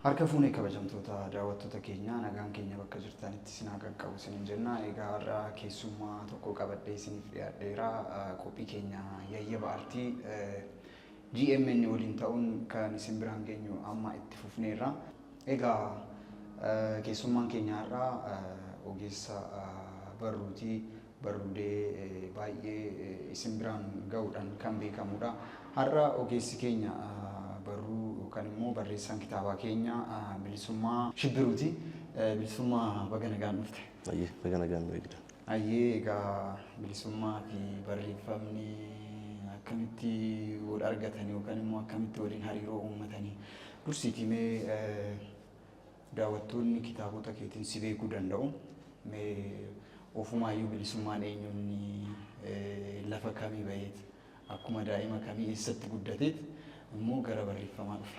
Harka fuunee, kabajamtoota daawwattoota keenyaa, nagaan keenya bakka jirtanitti isin haa qaqqabu isiniin jenna. Egaa har'a keessummaa tokko qabadhee isiniif dhiyaadheera. Qophii keenya Yayyaba Artii GMN waliin ta'uun kan isin biraan geenyu amma itti fufneerra. Egaa keessummaan keenya har'aa ogeessa barruutii, barruulee baay'ee isin biraan ga'uudhaan kan beekamudha. Har'a ogeessi keenya barruu yookaan immoo barreessaan kitaabaa keenya Bilisummaa Shibbiruuti. Bilisummaa, baga nagaan dhufte. Ayyee, baga nagaan nu eegdan. Ayyee, egaa bilisummaa fi barreeffamni akkamitti wal argatan yookaan immoo akkamitti waliin hariiroo uummatanii? Dursiitii mee daawwattoonni kitaabota keetiin si beekuu danda'u. Mee ofumaayyuu bilisummaan eenyuun, lafa kamii baheet, akkuma daa'ima kamii eessatti guddateet immoo gara barreeffamaa dhufe?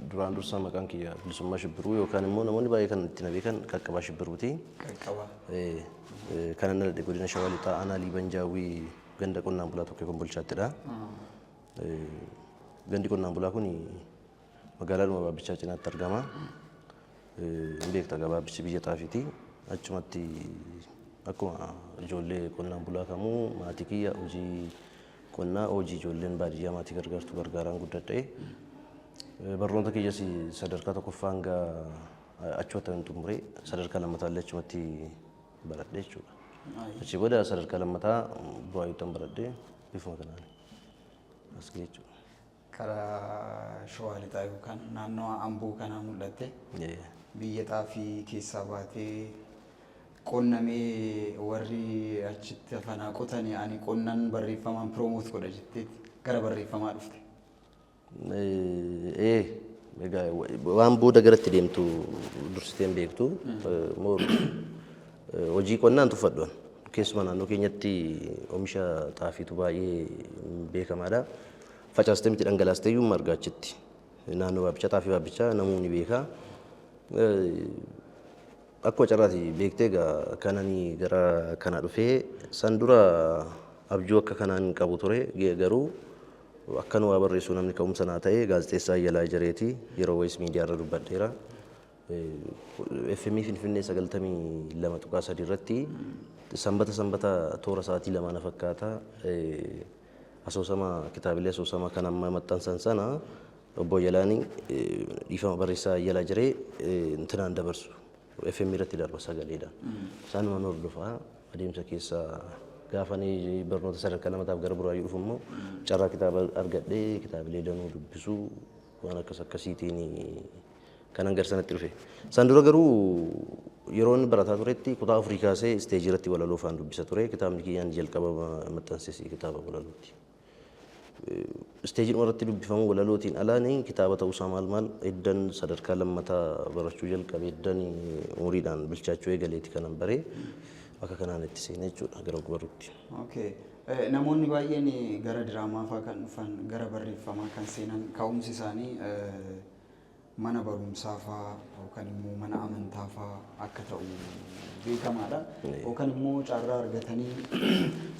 Duraan dursaa maqaan kiyya Bilisummaa Shibbiruu yookaan immoo namoonni baay'ee kan ittiin beekan Qaqqabaa Shibbiruuti. Qaqqabaa. Kan inni dhaladhe godina Shawaa Lixaa, aanaa Liiban Jaawwii, ganda qonnaan bulaa tokko Kombolchaattidha. Gandi qonnaan bulaa kun magaalaadhuma Baabbichaa cinaatti argama. Hin beekta, Baabbichi biyya xaafiiti. Achumatti akkuma ijoollee qonnaan bulaa kamuu maatii kiyya hojii qonnaa, hojii ijoolleen baadiyyaa maatii gargaartu gargaaraan guddadhe. Barnoota kiyyas sadarkaa tokkoffaa hanga achumatti kan xumure, sadarkaa lammataa illee achumatti baradhe jechuudha. Achi booda sadarkaa lammataa Buraayyuuttan baradhe, bifuma kanaan as ga'e jechuudha. Karaa Shawaa Lixaa yookaan naannoo Amboo kanaa mul'atte. Biyya xaafii keessaa baatee qonnamee warri achitti hafanaa qotanii, ani qonnan barreeffamaan promote godha jetteeti gara barreeffamaa dhufte. Ee, egaa waan booda garatti deemtu dursitee hin beektu. Hojii qonnaan tuffadhu. Keessumaa naannoo keenyatti oomisha xaafiitu baay'ee beekamaadha. Facaastee miti, dhangalaastee iyyuu marga achitti. Naannoo Baabbichaa xaafii Baabbichaa namuu ni beeka. Akkuma carraati beektee, egaa kanani gara kana dhufee san dura abjuu akka kanaan hin qabu ture, garuu akkan waa barreessu namni ka'umsa naa ta'e gaazexeessaa Ayyalaa Ejereeti, yeroo wayis miidiyaa irra dubbadheera. FM Finfinnee 92.3 irratti sanbata sanbata toora sa'aatii 2 na fakkaata, asoosama, kitaabilee asoosama kan amma maxxansan sana obbo Ayyalaani, dhiifama, barreessaa Ayyalaa Ejeree intinaan dabarsu. FM irratti darba sagaleedhaan. Isaanumaan hordofaa adeemsa keessa gaafa ani barnoota sadarkaa lammataaf gara Buraayyuu dhufu immoo carraa kitaaba argadhee kitaabilee danuu dubbisuu, waan akkas akkasiitiin kanan gara sanatti dhufe. San dura garuu yeroo inni barataa turetti kutaa afurii kaasee isteejii irratti walaloo faan dubbisa ture. Kitaabni kiyyaan jalqaba maxxanses kitaaba walalooti. Isteejii irratti dubbifamuu walalootiin alaan kitaaba ta'uusaa maal maal eddan sadarkaa lammataa barachuu jalqabe, eddan umuriidhaan bilchaachuu eegaleeti kanan baree akka kanaan itti seenee jechuudha gara ogbarruutti. Okay. Namoonni baay'een gara diraamaa fa'aa kan dhufan, gara barreeffamaa kan seenan, ka'umsi isaanii mana barumsaa fa'aa yookaan immoo mana amantaa fa'aa akka ta'u beekamaadha. Yookaan immoo carraa argatanii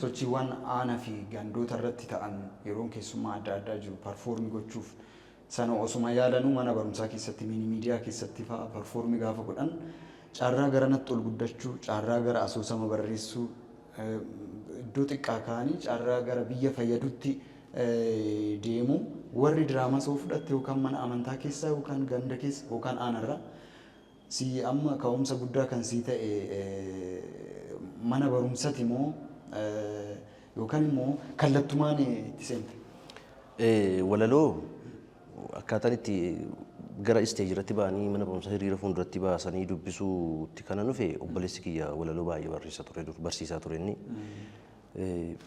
sochiiwwan aanaa fi gandoota irratti ta'an yeroon keessummaa adda addaa jiru perform gochuuf sana osuma yaalanuu mana barumsaa keessatti, mini miidiyaa keessatti fa'aa perform gaafa godhan carraa garanatti ol guddachuu, carraa gara asoosama barreessuu, iddoo xiqqaa ka'anii carraa gara biyya fayyadutti deemu. Warri diraamaa soo fudhatte yookaan mana amantaa keessa yookaan ganda keessa yookaan aanarra, si amma ka'umsa guddaa kan sii ta'e mana barumsati moo yookaan immoo kallattumaan itti seente? Walaloo akkaataan itti gara isteejii irratti ba'anii mana barumsaa hiriira fuulduratti baasanii dubbisuutti kana dhufe, obboleessi kiyya walaloo baay'ee barreessa ture, dur barsiisaa ture inni.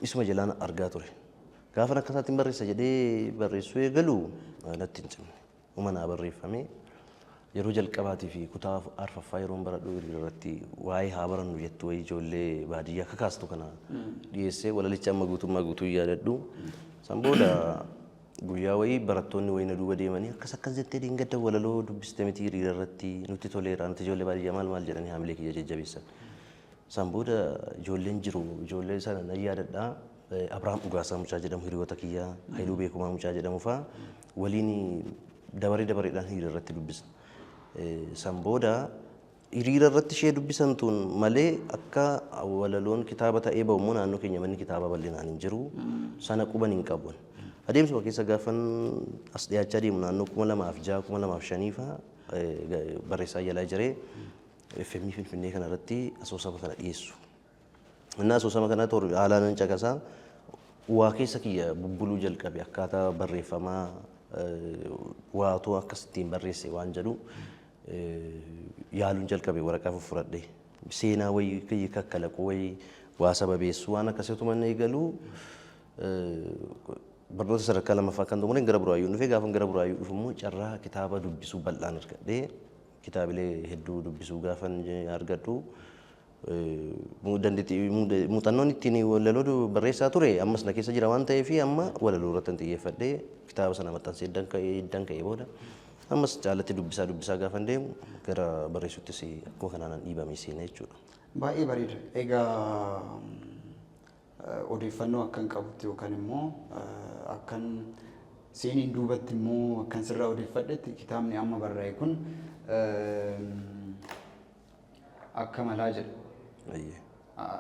Isuma jalaan argaa ture. Gaafa akka isaatiin barreessa jedhee barreessuu eegalu natti hin cimne. Uma naa barreeffame. Yeroo jalqabaatii fi kutaa arfaffaa yeroon baradhu hiriira irratti waa'ee haa barannu jettu wayii ijoollee baadiyyaa kakaastu kana dhiyeessee, walalicha amma guutummaa guutuu yaadadhu. San booda Guyyaa wayii barattoonni wayii na duuba deemanii akkas akkas jettee diingadda walaloo dubbiste miti hiriira irratti nutti toleera, nuti ijoollee baadiyyaa maal maal jedhanii haamilee kiyya jajjabeessan. San booda ijoolleen jiru, ijoollee sana nan yaadadha. Abiraam Dhugaasaa mucaa jedhamu, hiriyoota kiyyaa, Haayiluu Beekumaa mucaa jedhamu fa'aa waliin dabaree dabareedhaan hiriira irratti dubbisna. San booda hiriira irratti ishee dubbisantuun malee akka walaloon kitaaba ta'ee ba'u immoo naannoo keenya manni kitaabaa bal'inaan hin jiru. Sana quban hin qabu. Adeemsuma keessa gaafan as dhiyaachaa deemu naannoo 2006, 2005 fa'aa barreessaa Ayyalaa Ejeree FM Finfinnee kanarratti asoosama kana dhiyeessu. Innaa asoosama kana haalaan nan caqasaa, waa keessa kiyya bubbuluu jalqabe, akkaataa barreeffamaa waatoo akkasittiin barreesse waan jedhu yaaluun jalqabe. Waraqaa fuffuradhe, seenaa wayii kiyya kakkalaquu wayii, waa sababeessuu, waan akkasituma inni eegaluu. Barnoota sadarkaa lammaffaa kan xumureen gara Buraayyuu dhufee, gaafan gara Buraayyuu dhufu immoo carraa kitaaba dubbisuu bal'aan argadhee, kitaabilee hedduu dubbisuu gaafan argadhu, dandeettii muuxannoon ittiin walaloo barreessaa ture ammas na keessa jira waan ta'eef, amma walaloo irratti xiyyeeffadhee kitaaba sana maxxansee iddan ka'ee booda ammas caalatti dubbisaa dubbisaa gaafan deemu gara barreessuttis akkuma kanaan dhiibamee seenee jechuudha. Baay'ee bareeda. Egaa odeeffannoo akkan qabutti yookaan immoo akkan seeniin duubatti immoo akkan sirraa odeeffadhetti, kitaabni amma barraa'e kun Akka Malaa jedha.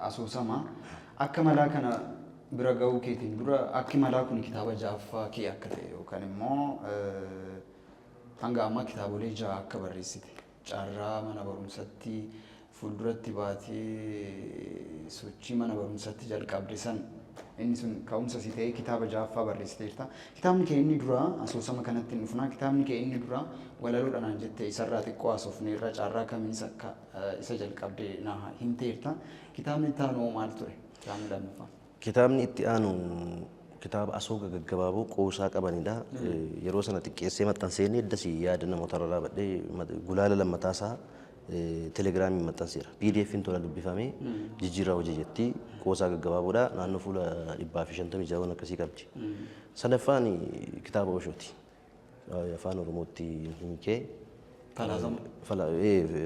Asoosama. Akka Malaa kana bira ga'uu keetiin dura Akki Malaa kun kitaaba ja'affaa kee akka ta'e yookaan immoo hanga ammaa kitaabolee 6 akka barreessite, carraa mana barumsatti fuulduratti baatee sochii mana barumsatti jalqabde san inni sun ka'umsa si ta'ee kitaaba ja'affaa barreessiteerta. Kitaabni kee inni duraa asoosama kanatti hin dhufna. Kitaabni kee inni duraa walaloodha naan jette, isarraa xiqqoo haasofneerra, carraa kamiinis akka isa jalqabde na himteerta. Kitaabni itti aanu maal ture? Kitaabni lammaffaa. Kitaabni itti aanu kitaaba asooga gaggabaaboo qoosaa qabanidha. Yeroo sana xiqqeessee maxxansee eddasii yaada namoota irra dhaabadhee gulaala lammataasaa telegiraamiin maxxanseera. PDF'n tola dubbifamee Jijjiirraa Hojii jetti, qoosaa gaggabaaboodha. Naannoo fuula 156 akkasii qabdi. Sadaffaan kitaaba Oshooti. Afaan Oromootti hiikee. Falaasama.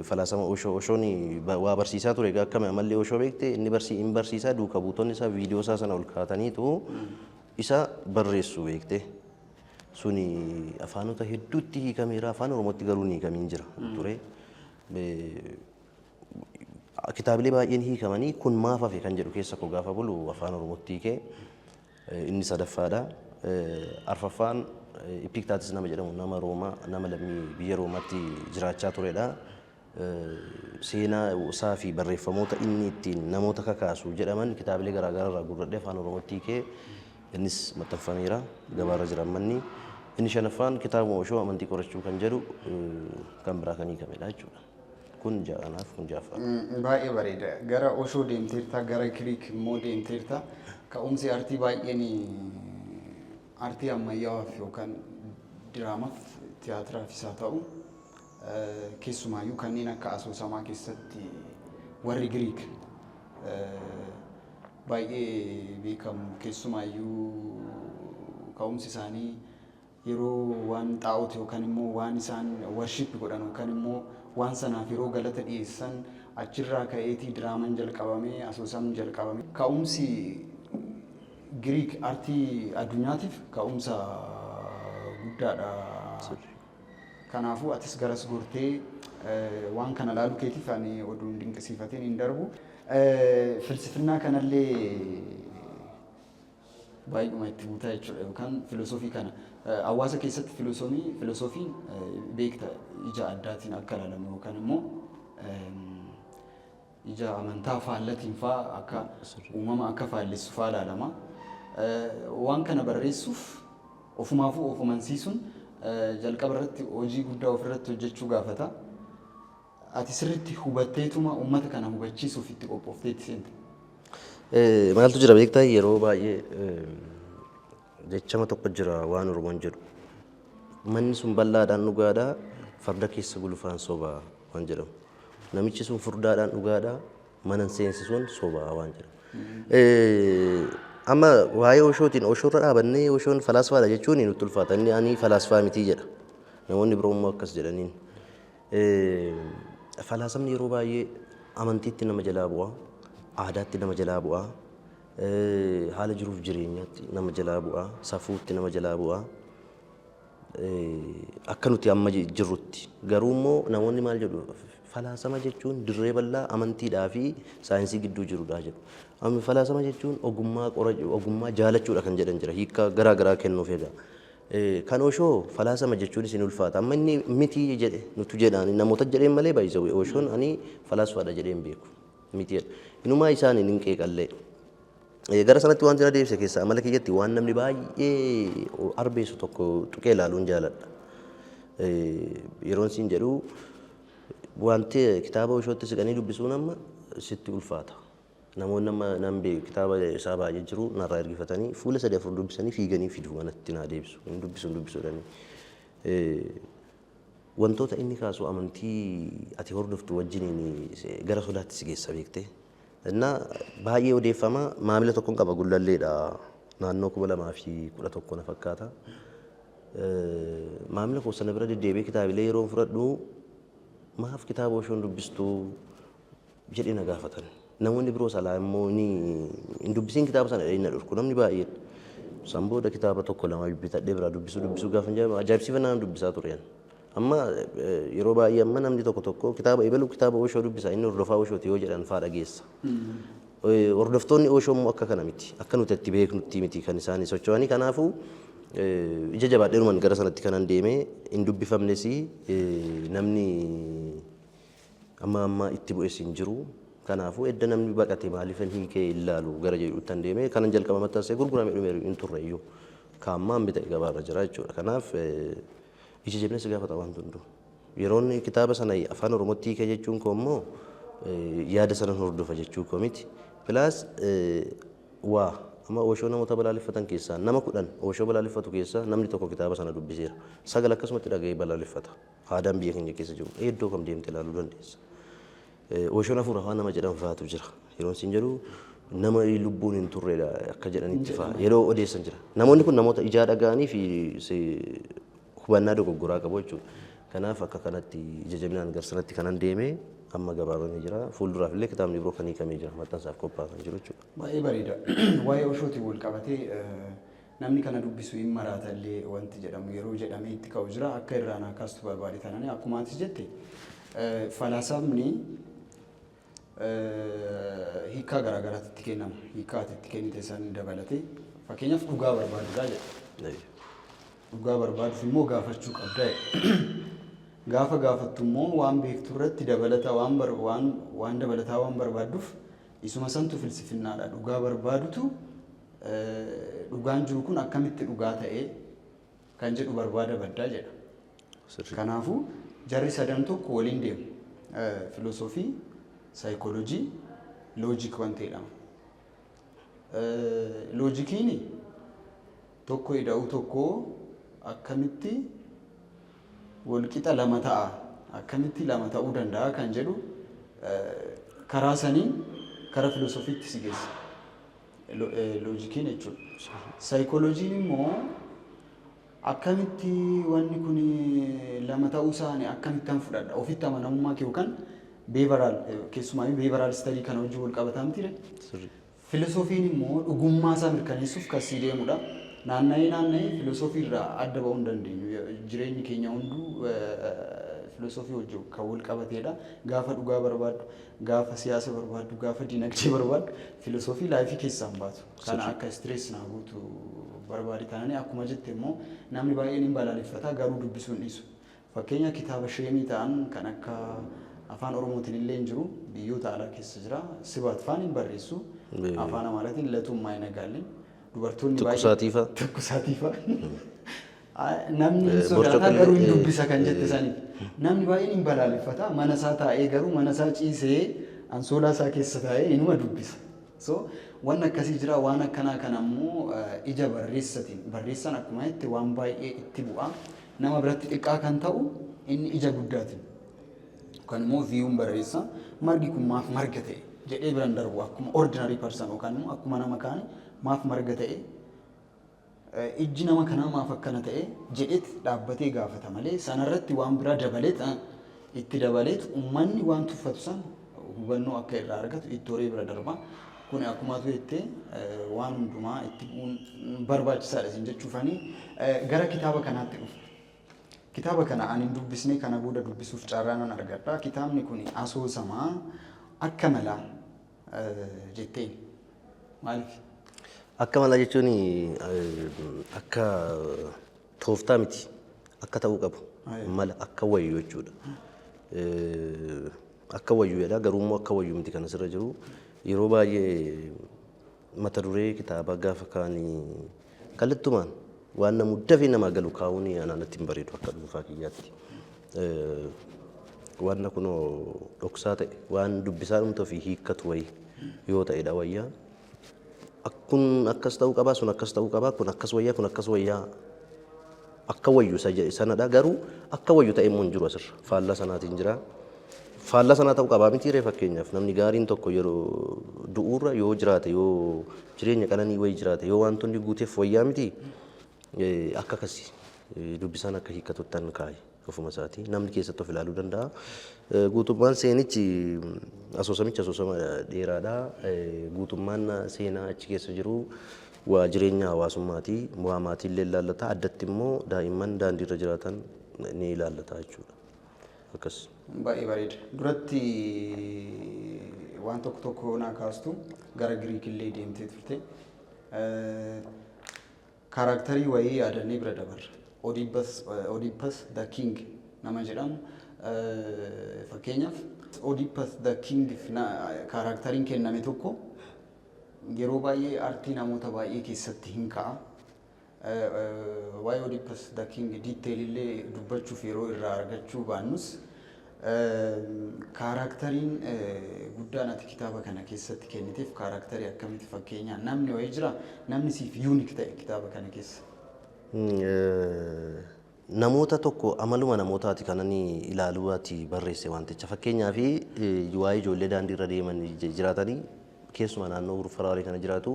Falaasama Oshoo. Oshoon waa barsiisaa ture. Egaa akkami amallee Oshoo beekte, inni hin barsiisaa, duuka buutonni isaa viidiyoo isaa sana ol kaataniitu isa barreessu beekte. Suni afaanota hedduutti hiikameera, afaan Oromootti garuu hin hiikamiin jira ture. Kitaabilee baay'een hiikamanii kun maaf hafe kan jedhu keessa koo gaafa bulu afaan Oromootti hiikee, inni sadaffaadha. Arfaffaan Epictetus nama jedhamu, nama Roomaa, nama lammii biyya Roomaatti jiraachaa turedha. Seenaa isaa fi barreeffamoota inni ittiin namoota kakaasu jedhaman kitaabilee garaagaraa irraa gurradhee afaan Oromootti hiikee, innis maxxanfameera, gabaarra jira manni. Inni shanaffaan kitaabuma Oshoo Amantii Qorachuu kan jedhu kan biraa kan hiikamedha jechuudha. Kun ja'anaaf kun ja'affaa. Baay'ee bareeda. Gara Oshoo deemteerta, gara Giriik immoo deemteerta. Ka'umsi artii baay'een artii ammayyaa'aaf yookaan diraamaaf tiyaatiraafis haa ta'u, keessumaayyuu kanneen akka asoosamaa keessatti warri Giriik baay'ee beekamu. Keessumaayyuu ka'umsi isaanii yeroo waan xaa'ooti yookaan immoo waan isaan worship godhan yookaan immoo waan sanaaf yeroo galata dhiyeessan achirraa ka'eetii diraamaan jalqabamee, asoosamni jalqabame. Ka'umsi Giriik artii addunyaatiif ka'umsa guddaadha. Kanaafuu atis garas gortee waan kana laaluu keetiif ani oduun dinqisiifateen hin darbu. Filsifinnaa kanallee baay'uma itti guutaa jechuudha yookaan filosoofii kana. Hawaasa keessatti filosoofiin beekta ija addaatiin akka ilaalamu yookaan immoo ija amantaa faallatiin fa'aa akka uumama akka faallessu fa'aa ilaalama. Waan kana barreessuuf ofumaafuu of amansiisuun jalqaba irratti hojii guddaa ofirratti hojjechuu gaafata. Ati sirriitti hubatteetuma uummata kana hubachiisuuf itti qophoofteetti seente. Maaltu jira beektaa, yeroo baay'ee jechama tokko jira waan Oromoon jedhu. Manni sun bal'aadhaan dhugaadhaa, farda keessa gulufaan sobaa waan jedhamu. Namichi sun furdaadhaan dhugaadhaa, mana seensisuun sobaa waan jedhamu. Amma waa'ee Oshootiin, Oshoorra dhaabannee Oshoon falaasfaadha jechuun nutti ulfaata. Inni ani falaasfaa mitii jedha. Namoonni biroo immoo akkas jedhaniin. Falaasamni yeroo baay'ee amantiitti nama jalaa bu'a, aadaatti nama jalaa bu'a, haala jiruuf jireenyaatti nama jalaa bu'a, safuutti nama jalaa bu'a. Akka nuti amma jirrutti garuu immoo namoonni maal jedhu, falaasama jechuun dirree bal'aa amantiidhaa fi saayinsii gidduu jirudha jedhu. Amma falaasama jechuun ogummaa ogummaa jaalachuudha kan jedhan jira, hiika garaa garaa kennuuf egaa. Kan Oshoo falaasama jechuun isin ulfaata. Amma inni mitii jedhe nutu jedhaan namoota jedheen malee baay'isa. Oshoon ani falaasfaadha jedhee hin beeku. Miti jedha. Inumaa isaaniin hin qeeqallee. Gara sanatti wanti na deebise keessaa amala kiyyatti waan namni baay'ee arbeessu tokko tuqee ilaaluun jaaladha. Yeroon siin jedhu, wanti kitaaba Oshootti siqanii dubbisuun amma sitti ulfaata. Namoonni amma nan beeku, kitaaba isaa baay'ee jiru narraa ergifatanii fuula sadii afur dubbisanii fiiganii fidu, manatti naa deebisu. Hin dubbisu, hin dubbisu jedhanii. Wantoota inni kaasu amantii ati hordoftu wajjiniin gara sodaatti si geessa beektee. Innaa baay'ee odeeffama. Maamila tokkon qaba, Gullalleedha, naannoo 2011 na fakkaata. Maamila koo sana bira deddeebi'ee kitaabilee yeroo fudhadhu, maaf kitaaba Oshoon dubbistuu jedhee na gaafatan. Namoonni biroo salaa immoo ni hin dubbisiin kitaaba sana jedhanii na dhorku namni baay'een. San booda kitaaba tokko lama bitadhee biraa dubbisuu dubbisuu gaafa jedhamu ajaa'ibsiifannaan dubbisaa ture. Amma yeroo baay'ee amma namni tokko tokko kitaaba ebalu kitaaba Oshoo dubbisa, inni hordofaa Oshooti yoo jedhan faa dhageessa. Hordoftoonni Oshoo immoo akka kana miti. Akka nuti itti beeknutti miti kan isaan socho'anii. Kanaafuu ija jabaadheeruman gara sanatti kanan deemee hin dubbifamnes, namni amma amma itti bu'es hin jiru. Kanaafuu edda namni baqate maaliifan hiikee ilaalu gara jedhutti kan deemee kanan jalqaba maxxansee gurguramee dhume hin turre iyyuu. Kaammaa hambi ta'e gabaarra jira jechuudha. Kanaaf ija jabina si gaafata waan hunduu. Yeroon kitaaba sana afaan Oromootti hiikee jechuun koo immoo yaada sana hordofa jechuu koo miti. Plus waa amma Oshoo namoota balaaleffatan keessaa nama 10 Oshoo balaaleffatu keessaa namni tokko kitaaba sana dubbiseera. Sagal akkasumatti dhaga'ee balaaleffata. Aadaan biyya keenya keessa jiru iddoo kam deemte ilaaluu dandeessa. Oshoon hafuura afaan nama jedhan fa'aatu jira. Yeroon siin jedhu, nama lubbuun hin turredha akka jedhanitti fa'a yeroo odeessan jira. Namoonni kun namoota ijaa dhaga'anii fi hubannaa dogoggoraa qabu jechuudha. Kanaaf akka kanatti ija jabinaan gara sanatti kanan deeme amma gabaarra ni jira. Fuulduraaf illee kitaabni biroo kan hiikamee jira. Maxxansaaf qophaa'aa kan jiru jechuudha. Baay'ee bareeda. Waa'ee Oshootiin wal qabatee namni kana dubbisu hin maraata illee wanti jedhamu yeroo jedhamee itti ka'u jira. Akka irraa naa kaastu barbaade taanaan, akkuma atis jette falaasamni hiikaa garaagaraatti itti kennama. Hiikaa ati itti kennite san dabalatee, fakkeenyaaf dhugaa barbaadudha jedha. Dhugaa barbaaduuf immoo gaafachuu qabda jedha. Gaafa gaafattu immoo waan beektu irratti dabalata waan waan waan dabalataa waan barbaadduuf isuma santu filsifinnaadha. Dhugaa barbaadutu dhugaan jiru kun akkamitti dhugaa ta'ee kan jedhu barbaada baddaa jedha. Kanaafuu jarri sadan tokko waliin deemu. Filosoofii, saayikooloojii, logic wanti jedhama. Loojikiin tokko ida'uu tokko akkamitti walqixa lama ta'a, akkamitti lama ta'uu danda'a kan jedhu karaa saniin kara filosoofiitti si geessa. Loojikiin jechuudha. Saayikooloojiin immoo akkamitti wanni kun lama ta'uu isaanii akkamittan fudhadha, ofitti amanamummaa kee yookaan behavioral, keessumaa behavioral study kana wajjin wal qabataa miti. Filosoofiin immoo dhugummaa isaa mirkaneessuuf kan sii deemudha. Naanna'ee naanna'ee filosoofii irraa adda ba'uu hin dandeenyu. Jireenyi keenya hunduu filosoofii wajjin kan wal qabateedha. Gaafa dhugaa barbaaddu, gaafa siyaasa barbaaddu, gaafa dinagdee barbaaddu, filosoofii life keessaa hin baatu. Kana akka stress naa guutu barbaade taananii, akkuma jette immoo namni baay'een hin balaaleffata, garuu dubbisuu hin dhiisu. Fakkeenya kitaaba sheemii ta'an kan akka afaan Oromootiin illee hin jiru, biyyoota alaa keessa jira. Sibaat faan hin barreessu. Afaan Amaaraatiin latummaa hin agaalleen. Dubartoonni Tukkusaatii fa'a. Tukkusaatii fa'a. Namni hin sodaata garuu hin dubbisa kan jette saniif. Namni baay'een hin balaaleffata, mana isaa taa'ee garuu mana isaa ciisee ansoolaa isaa keessa taa'ee inuma dubbisa. So waan akkasii jira. Waan akkanaa kana immoo ija barreessatiin, barreessaan akkuma jette waan baay'ee itti bu'a. Nama biratti xiqqaa kan ta'u inni ija guddaatiin yookaan immoo view'n barreessa, margi kun maaf marga ta'e jedhee biran darbu, akkuma ordinary person yookaan immoo akkuma nama kaanii maaf marga ta'e, ijji nama kanaa maaf akkana ta'e jedheet dhaabbatee gaafata malee sanarratti waan biraa dabaleet itti dabaleet uummanni waan tuffatu san hubannoo akka irraa argatu itti horee bira darba. Kun akkumaatu jettee waan hundumaa itti bu'uun barbaachisaadha isin jechuufanii gara kitaaba kanaatti dhufu. Kitaaba kana ani hin dubbisne, kana booda dubbisuuf carraa nan argadha. Kitaabni kun asoosamaa akka malaa jetteen maaliif? Akka malaa jechuun akka tooftaa miti, akka ta'uu qabu mala akka wayyu jechuudha. Akka wayyu jedha, garuu immoo akka wayyu miti kan asirra jiru. Yeroo baay'ee mata duree kitaabaa gaafa kaanii kallattumaan waan namu dafee namaa galu kaa'uun anaan natti hin bareedu akka dhuunfaa kiyyaatti. Waan kunoo dhoksaa ta'e, waan dubbisaa dhumta ofii hiikkatu wayii yoo ta'edha wayyaa. Kun akkas ta'uu qabaa, sun akkas ta'uu qabaa, kun akkas wayyaa, kun akkas wayyaa, akka wayyu isa jedhe sanadha, garuu akka wayyu ta'e immoo hin jiru asirra, faallaa sanaatiin jira. Faallaa sanaa ta'uu qabaa miti ree? Fakkeenyaaf namni gaariin tokko yeroo du'uurra yoo jiraate, yoo jireenya qananii wayii jiraate, yoo wantoonni guuteef wayyaa miti? Akka akkasii dubbisaan akka hiikkatuttan kaa'e ofuma isaatii namni keessatti of ilaaluu danda'a. Guutummaan seenichi, asoosamichi asoosama dheeraadha. Guutummaan seenaa achi keessa jiru waa jireenya hawaasummaati, waa maatiillee ilaallata, addatti immoo daa'imman daandiirra jiraatan ni ilaallata jechuudha. Akkas. Baay'ee bareeda. Duratti waan tokko tokko naa kaastu, gara Giriikillee deemtee turte. Character wayii yaadannee bira dabarra. Oedipus the King nama jedhamu, fakkeenyaaf Oedipus the King characteriin kenname tokko yeroo baay'ee artii namoota baay'ee keessatti hin ka'a. Waa'ee Oedipus the King detailillee dubbachuuf yeroo irraa argachuu baannus, characteriin guddaan ati kitaaba kana keessatti kenniteef character akkamitti? Fakkeenyaa namni wayii jira, namni siif unique ta'e kitaaba kana keessa? Namoota tokko amaluma namootaati kan ani ilaaluu ati barreesse wanticha. Fakkeenyaa fi waa'ee ijoollee daandii irra deeman jiraatanii, keessumaa naannoo Faraarii kana jiraatu,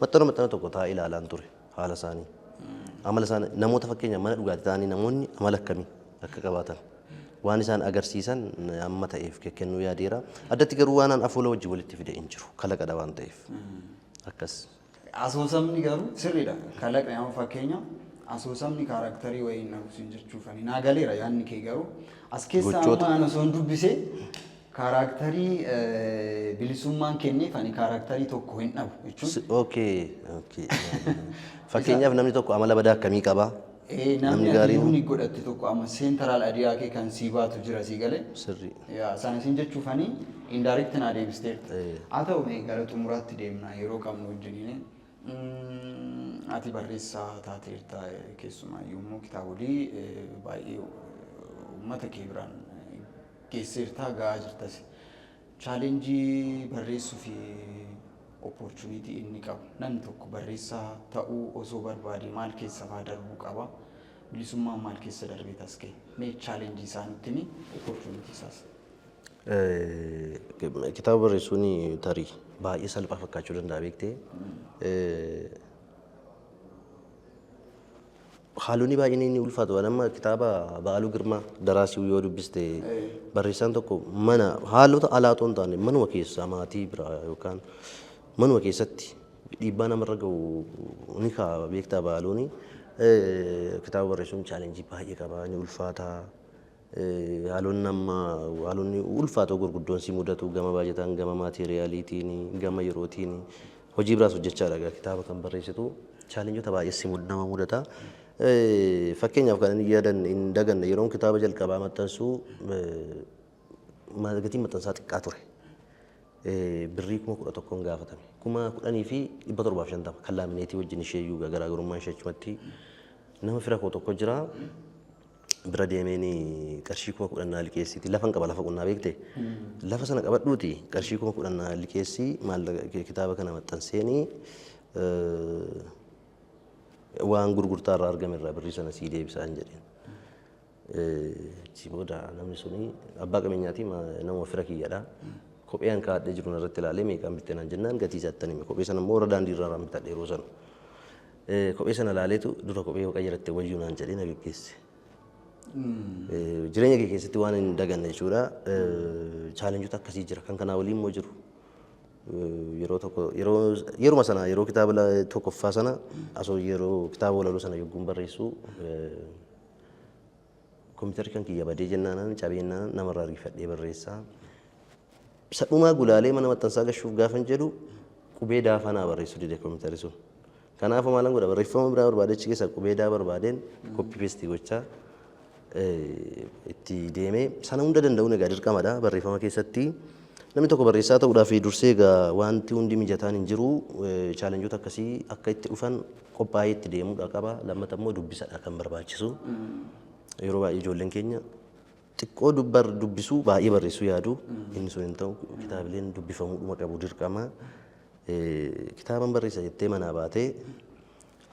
maxxana maxxana tokko taa'ee ilaalaan ture haala isaanii. Amala isaanii, namoota fakkeenya mana dhugaatii ta'anii namoonni amala akkamii akka qabaatan waan isaan agarsiisan amma ta'eef kennuu yaadeera. Addatti garuu waan an afoola wajjin walitti fide hin jiru, kalaqadha waan ta'eef. Akkas. Asoosamni garuu sirriidha. Kalaqni amma fakkeenya asoosamni character wayii hin dhabu siin jechuufani. Naa galeera yaadni kee, garuu as keessa Gochoota. amma ani osoo hin dubbisee character bilisummaan kenneef ani character tokko hin dhabu jechuun. Okay. Fakkeenyaaf namni tokko amala badaa akkamii qaba? Namni Namni ati gaariin- unique godhatte tokko amma central idea kee kan sii baatu jira, sii galee. Sirrii. Yaa sana siin jechuufani indirect naa deebisteerta. Haa ta'u, mee gara xumuraatti deemna yeroo qabnu wajjiniin. Ati barreessaa taateerta, keessumaayyuu immoo kitaabolee baay'ee uummata kee biraan geesseerta, gahaa jirtas. Challenge barreessuu fi opportunity inni qabu, namni tokko barreessaa ta'uu osoo barbaade maal keessa faa darbuu qaba? Bilisummaan maal keessa darbee tas ga'e? Mee challenge isaa nutti himi, opportunity isaas. Kitaaba barreessuun tarii baay'ee salphaa fakkaachuu danda'a, beektee. Haalonni baay'een inni ulfaatu waan amma kitaaba Ba'aaluu Girmaa Daraasii yoo dubbiste, barreessaan tokko mana haalota alaa otoo hin taane manuma keessaa, maatii biraa yookaan manuma keessatti dhiibbaa namarra gahu ni kaa'a, beektaa Ba'aaluuni. Kitaaba barreessuun challenge baay'ee qaba, ni ulfaata. Haalonni amma haalonni ulfaatoo gurguddoon si mudatu gama baajataan, gama materialiitiin, gama yerootiin, hojii biraas hojjechaadha kitaaba kan barreessitu, challengeota baay'ee si nama mudata. Fakkeenyaaf kan inni yaadan hin daganne, yeroon kitaaba jalqabaa maxxansuu gatiin maxxansaa xiqqaa ture. Birrii 11,000 gaafatame. 10,750 kan laminate wajjin ishee iyyuu garaagarummaan ishee achumatti nama fira koo tokko jira. Bira deemeen qarshii 10,000 naa liqeessiiti. Lafan qaba, lafa qonnaa beekte. Lafa sana qabadhuuti qarshii 10,000 naa liqeessii, maallaqa kitaaba kana maxxanseenii waan gurgurtaa irraa argame irraa birrii sana sii deebisaan jedheen. Achi booda namni suni abbaa qabeenyaati, nama fira kiyyadha. Kophee an kaa'adhee jiru irratti ilaalee meeqaan bitte naan jennaan gatii isaatti hime. Kophee sana immoo warra daandii irraa bitadhe yeroo sana. Kophee sana ilaaleetu dura kophee yoo qayyaratte wayyuu naan jedhee na geggeesse. Jireenya kee keessatti waan hin daganne jechuudha. Chaalenjota akkasii jira. Kan kanaa waliin immoo jiru. Yeroo tokko yeroo yeruma sana yeroo kitaaba tokkoffaa sana asoo yeroo kitaaba walaloo sana yogguun barreessu kompiitarri kan kiyya badee jennaan cabeenaan namarraa argifadhee barreessaa. Sadhumaa gulaalee mana maxxansaa gashuuf gaafan jedhu qubee daafaa naa barreessu dide kompiitarri sun. Kanaafuu maalan godha barreeffama biraa barbaade achi keessa qubee daa barbaadeen copy paste gochaa itti deemee sana hunda danda'uun egaa dirqamadha barreeffama keessatti. Namni tokko barreessaa ta'uudhaaf dursee egaa wanti hundi mijataan hin jiru chaalenjoota akkasii akka itti dhufan qophaa'ee itti deemuudha qaba. Lammata immoo dubbisadha kan barbaachisu. Yeroo baay'ee ijoolleen keenya xiqqoo dubbisuu baay'ee barreessuu yaadu inni sun hin ta'u kitaabileen dubbifamuudhuma qabu dirqama. Kitaaban barreessa jettee manaa baatee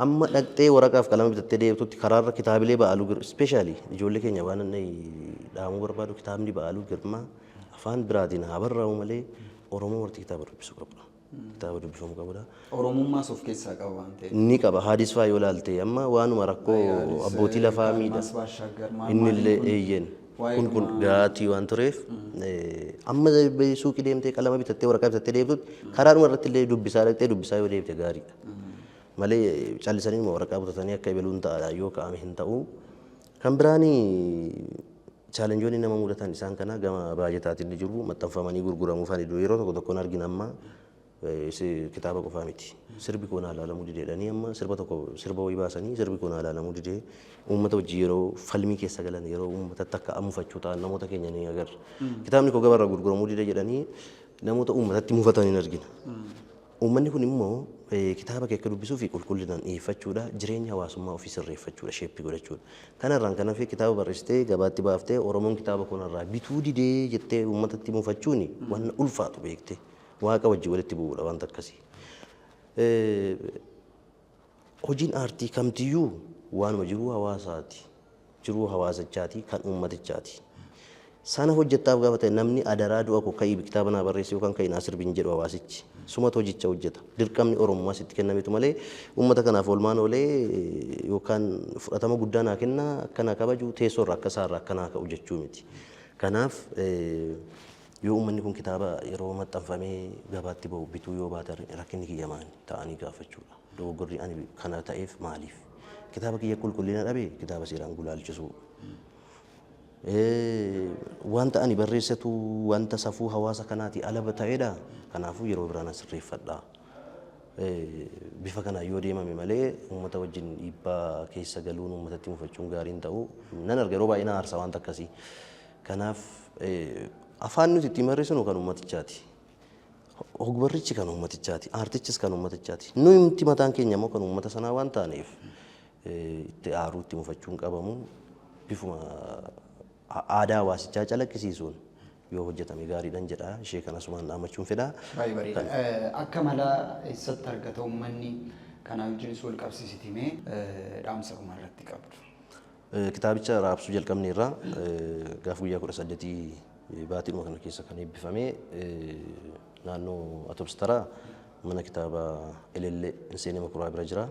amma dhaqxee waraqaaf qalama bitattee deebitutti karaarra kitaabilee Ba'aaluu Girmaa especially ijoollee keenya waan inni dhaamuu barbaadu kitaabni Ba'aaluu Girmaa afaan biraatiin haa barraa'u malee Oromoo marti kitaaba dubbisuu qabudha. Kitaaba dubbifamuu qabudha. Oromummaas of keessaa qaba waan ta'eef. Ni qaba. Haadis fa'aa yoo ilaalte amma waanuma rakkoo abbootii lafaa miidha. Inni illee eeyyeen. Kun kun gaatii waan tureef amma suuqii deemtee qalama bitattee waraqaa bitattee deebitutti karaadhuma irratti illee dubbisaa dhaqxee dubbisaa yoo deebite gaariidha. Malee callisanii waraqaa butatanii akka ebeluun ta'a yoo ka'ame hin ta'u. Kan biraanii chaalenjoonni nama mudatan isaan kana gama baajataatiin ni jiru maxxanfamanii gurguramuu fa'aa yeroo tokko tokkoon argina amma kitaaba qofaa miti. Sirbi koo naa ilaalamuu didee jedhanii amma sirba tokko sirba wayii baasanii sirbi koo naa ilaalamuu didee uummata wajjin yeroo falmii keessa galan yeroo uummatatti akka mufachuu ta'an namoota keenya ni agarra. Kitaabni koo gabaarra gurguramuu didee jedhanii namoota uummatatti mufatan hin argina. Uummanni kun immoo kitaaba kee akka dubbisuu fi qulqullinaan dhiyeeffachuudha jireenya hawaasummaa ofii sirreeffachuudha shape godhachuudha. Kanarraan kan hafe kitaaba barreessitee gabaatti baaftee Oromoon kitaaba kanarraa bituu didee jettee uummatatti mufachuuni waan ulfaatu beekte. Waaqa wajjin walitti bu'uudha wanta akkasii. Hojiin aartii kamtiyyuu waanuma jiruu hawaasaati. Jiruu hawaasichaati kan uummatichaati. Sana hojjettaaf gaafa ta'e namni adaraa du'a koo ka'ii kitaaba naa barreessi yookaan ka'ii naa sirbi hin jedhu hawaasichi. Sumatu hojicha hojjeta. Dirqamni Oromummaa sitti kennametu malee uummata kanaaf oolmaan oolee yookaan fudhatama guddaa naa kenna akka naa kabaju teessoo irraa akka isaarraa akka naa ka'u jechuu miti. Kanaaf yoo uummanni kun kitaaba yeroo maxxanfamee gabaatti ba'u bituu yoo baate rakkinni kiyya maali ta'anii gaafachuudha. Dogoggorri ani kana ta'eef maaliif? Kitaaba kiyya qulqullina dhabe kitaaba seeraan gulaalchisuu. Wanta ani barreessatu wanta safuu hawaasa kanaati ala ta'edha. Kanaafuu yeroo biraan sirreeffadha. Bifa kanaan yoo deemame malee uummata wajjin dhiibbaa keessa galuun uummatatti mufachuun gaariin ta'u nan arga yeroo baay'ee na aarsa wanta akkasii. Kanaaf afaan nuti ittiin barreessinu kan uummatichaati. Ogbarrichi kan uummatichaati. Aartichis kan uummatichaati. Nuyi mataan keenya immoo kan uummata sanaa waan taaneef itti aaruu itti mufachuun qabamu bifuma aadaa hawaasichaa calaqqisiisuun yoo hojjetame gaariidhaan jedha. Ishee kana asumaan dhaammachuun fedha. Baay'ee bareeda. Akka mala eessatti argata uummanni kanaa wajjinis wal qabsiisitimee dhaamsa dhuma irratti qabdu. Kitaabicha raabsuu jalqabne irraa gaafa guyyaa 18 baatiidhuma kana keessa kan eebbifame naannoo Atoobis Taraa mana kitaabaa Elellee Inseenee Makuraa bira jira.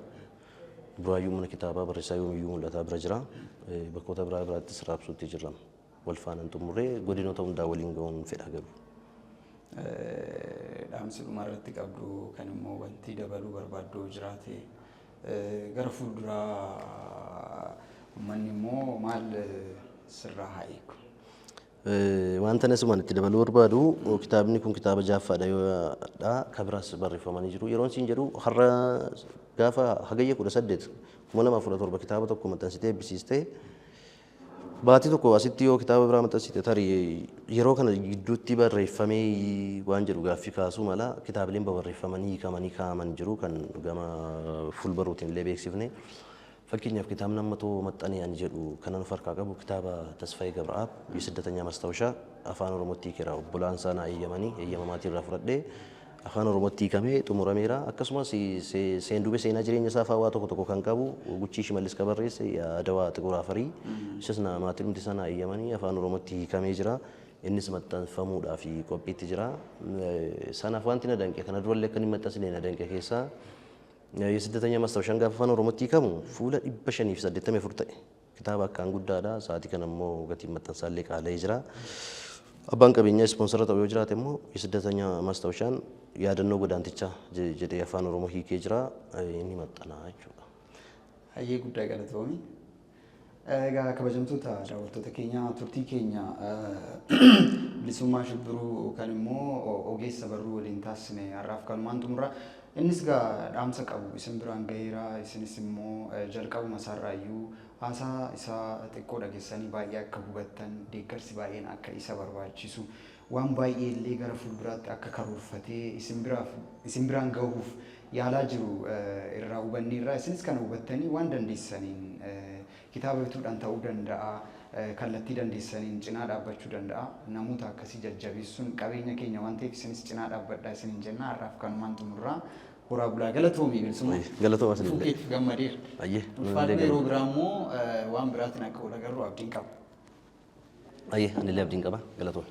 Buraayyuu mana kitaabaa barreessaa Yoomiyyuu Mul'ataa bira jira. Bakkoota biraa biraattis raabsuutti jirra. Wal faanaan xumurree godinoota hundaa waliin ga'uun fedha garuu. Dhaamsi dhuma irratti qabdu kan immoo wanti dabaluu barbaaddu jiraate gara fuulduraa uummanni immoo maal sirraa haa eegu? Wanta asumaan itti dabaluu barbaadu kitaabni kun kitaaba jaaffaadha yoodha kabiraas barreeffamanii jiru. Yeroon siin jedhu har'a gaafa hagayya 18 2017 kitaaba tokko maxxansitee eebbisiistee baatii tokko asitti yoo kitaaba biraa maxxansite tarii yeroo kana gidduutti barreeffamee waan jedhu gaaffii kaasuu mala kitaabileen babarreeffamanii hiikamanii kaa'aman jiru kan gama fuulbaruutiin illee beeksifne. Fakkeenyaaf kitaabni amma too maxxanee ani jedhu kanan of harkaa qabu kitaaba Tasfaayee Gabra'aab የስደተኛ ማስታወሻ afaan Oromootti hiikeera. Obbolaan isaa naa eeyyamanii eeyyama maatii irraa fudhadhee afaan Oromootti hiikamee xumurameera. Akkasumas seenduubee seenaa jireenya isaa fa'aa waa tokko tokko kan qabu Guchii Shimallis kan barreesse Adawaa Xiquur Afarii isas maatiin hundi isaa naa eeyyamanii afaan Oromootti hiikamee jira. Innis maxxanfamuudhaaf qophiitti jira. Sanaaf wanti na danqe, kana durallee akka inni maxxansine na danqe keessaa, የስደተኛ ማስታወሻን gaafa Afaan Oromootti hiikamu fuula 584 ta'e. Kitaaba akkaan guddaadha. Sa'aatii kana immoo gatiin maxxansaallee qaala'ee jira. Abbaan qabeenyaa ispoonsara ta'u yoo jiraate immoo የስደተኛ ማስታወሻን yaadannoo godaantichaa jedhee Afaan Oromoo hiikee jira. Inni maxxanaa jechuudha. Hayyee, guddaa galatoomi. Egaa kabajamtoota daawwattoota keenya, turtii keenya Bilisummaa Shibbiruu yookaan immoo ogeessa barruu waliin taasisne har'aaf kanumaan xumurra. Innis egaa dhaamsa qabu isin biraan gaheera. Isinis immoo jalqabuma isaarraayyuu haasaa isaa xiqqoo dhageessanii baay'ee akka hubattan, deeggarsi baay'een akka isa barbaachisu, waan baay'ee illee gara fuulduraatti akka karoorfatee isin biraan gahuuf yaalaa jiru irraa hubanneerra. Isinis kana hubattanii waan dandeessaniin kitaaba bituudhaan ta'uu danda'a, kallattii dandeessaniin cinaa dhaabbachuu danda'a. Namoota akkasii jajjabeessuun qabeenya keenya waan ta'eef isinis cinaa dhaabbadhaa isiniin jenna. Har'aaf kanumaan xumurraa. Horaa bulaa, galatoomii Bilisummaa. Galatooma isinillee. Fuukeef gammadeera. Ayyee. Ulfaadhu, yeroo biraa immoo waan biraatiin akka wal agarru abdiin qaba. Ayyee, anillee abdiin qaba. Galatooma.